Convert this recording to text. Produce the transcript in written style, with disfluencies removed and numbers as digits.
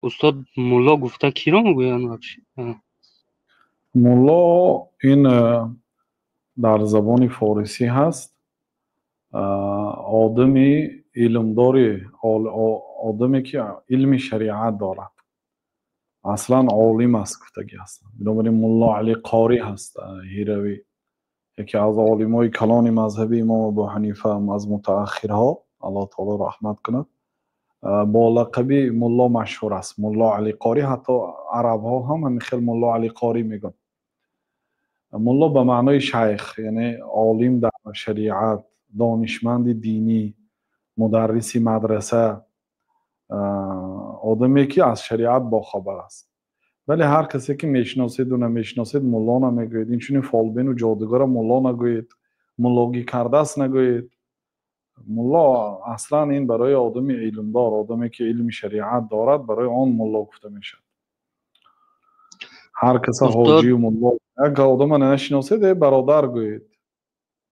Устод, мулло гуфта киро мегӯянд вообще? Мулло ин дар забони форисӣ ҳаст, одами илмдори, одаме ки илми шариат дорад, аслан олим аст гуфтагӣ ҳастанд. Бинобар ин Мулло Али Қорӣ ҳаст Ҳиравӣ, яке аз олимои калони мазҳаби имом Абу Ҳанифа, аз мутааххирҳо, Аллоҳ таоло раҳмат кунад, бо лақаби мулло машҳур аст, Мулло Али Қорӣ. Ҳатто арабҳо ҳам ҳамин хел Мулло Али Қорӣ мегӯянд. Мулло ба маънои шайх, яъне олим дар шариат, донишманди динӣ, мударриси мадраса, одаме ки аз шариат бохабар аст. Вале ҳар касе ки мешиноседу намешиносед, мулло намегӯед. Инчунин фолбину ҷодугарро мулло нагӯед, муллогӣ кардааст нагӯед. Мулло аслан ин барои одами илмдор, одаме ки илми шариат дорад, барои он мулло гуфта мешавад. Ҳар каса ҳоҷию мулло, як одама нашиносед, э бародар гӯед.